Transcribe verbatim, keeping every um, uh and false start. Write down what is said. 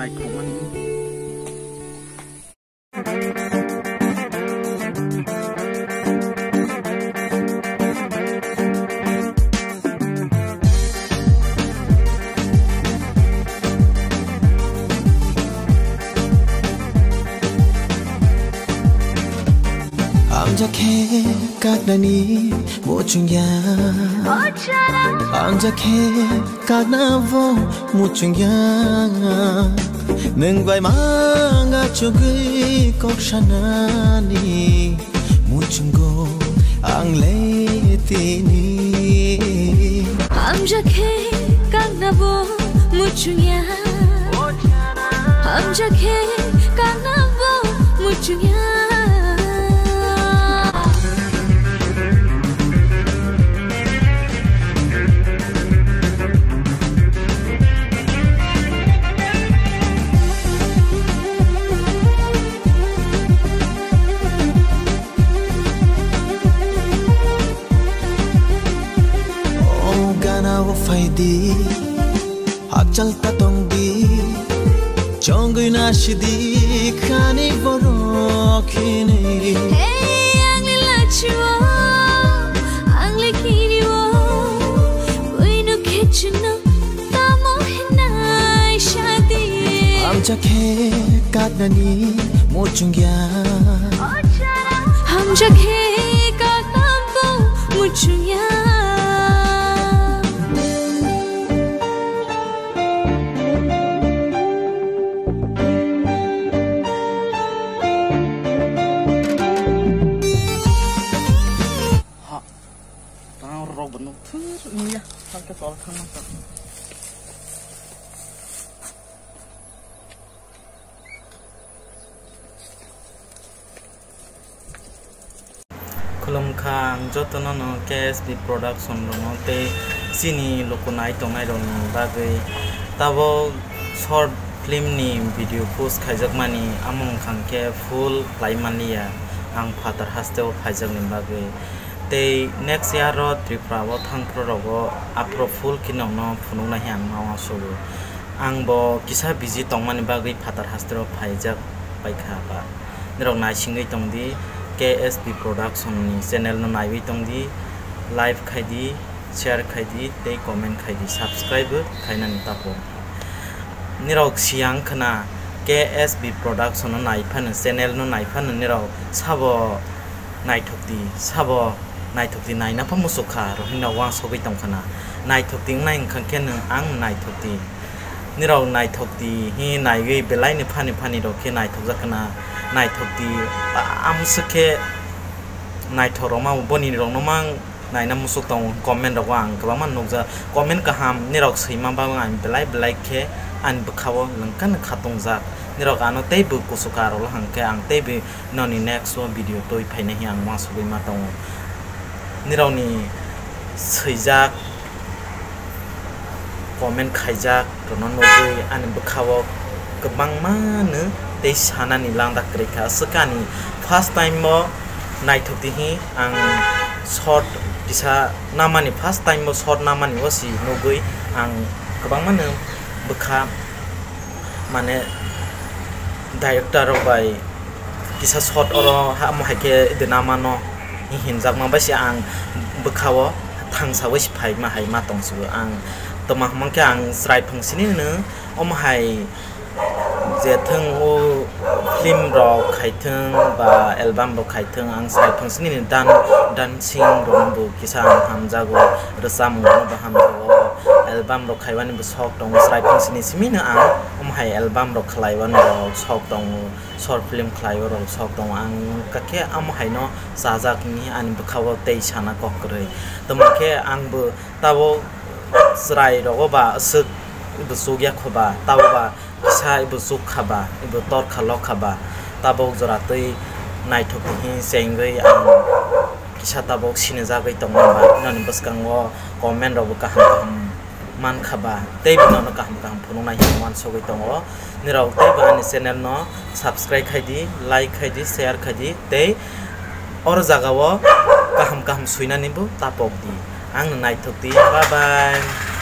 Like khokmani. Amjak khe kaknani muchungya. Amjak khe kakna bo muchungya. Nwng bai manga chugwi kok sanani muchungo ang le tini. Amjak khe kakna bo muchungya. Amjak khe kakna bo muchungya. O gana o phaidi, hakchal ta tongdi, chongwi na sidi khani borok hini. Hey, ang le lachiwo, ang le kiriwo, buino khe chwngno tamo hinai sadi. Amjak khe kaknani muchungya. Amjak khe kakna bo muchungya. Ha. Tang rok bo nuk thur wngya. Hakhe tol thangma kha. Khulumkha ang jotono no K S B Production rokno tei chini luku nai tongnai rokni bagwi. Tabok short film ni video post khaijakmani, amo wngkha khe full khlai manliya ang phatar hasteo phaijakni bagwi. Tei next year o Tripura o thangphru rogo aphuru full khe nokno phunuknai hwnwi ang ma uansugo. Ang bo kisa busy tongmani bagwi phatar hasteo phaijak paikha ba. Nirok naisingwi tongdi, K S B Production ni channel no naiwi tongdi, like khaidi, share khaidi, tei comment khaidi, subscribe bo khainani taphok. Nirok siyang khna K S B Production no naiphano, channel no naiphano nirok sabo naithokdi, sabo naithokdi naina pha musukha, rohino uansugwi tongkhna. Naithokdi wngnai wngkha khe nwng ang naithokdi. Nirok naithokdi hi naiwi belaini phani phani rok khe naithokjak khna. Naithokdi amswk khe naithok rokma boni rokno mang naina musuk tongo, comment rogo ang kwbangma nukjak. Comment kaham nirok swima bagwi ang belai belai khe ani bwkhao lwngkha lwngkha tongjak. Nirok ano teibo kuchukha rwla hwnkhe ang teibo noni next o video twi phainai hwnwi ang uansugwi ma tongo. Nirokni swijak, comment khaijak rokno nugwi ani bwkhao kwbangma no tei sanani landa kwrwi kha. Aswk ani first time o naithokdi hi ang short kisa namani, first time o short namani o si nugwi ang kwbangma no bwkha mane director rok bai kisa short oro ha-, omo hai khe de namano hinjakma bai se ang bwkhao thangsawi se phaima hai ma tongsigo. Ang tongma hwnba khe ang chwrai phung sini hwno omo hai je thwng o film rok khai thwng ba album rok khai thwng, ang chwrai phung sini dan, dancing rok bo kisa ang hamjago, rwchapmung rok bo hamjago, album rok khaiwani bo sok tongo, chwrai phung sini simi no ang omo hai album rok khlaiwani rok sok tongo. Short film khlai o rok sok tongo. Ang kakhe amo haino chajak hwnwi ani bwkhao tei sana kok kwrwi. Tamo khe ang bo tabuk chwrai rogo ba aswk bo chukya kho ba, tabuk ba kisa bo chuk kha ba, bo tor kha lok kha ba, tabuk jora twi naithok hwnwi chengwi ang kisa tabuk sinijagwi tongma ba nini bwskango comment rok bo kaham kaham mankha ba, tei bono kaham kaham phunuknai hwnwi uansugwi tongo. Nirok teibo ani channel no subscribe khai di, like khai di, share khai di, tei oro jaga o kaham kaham swinani bo tapok di. Ang no naithok di. Bye bye.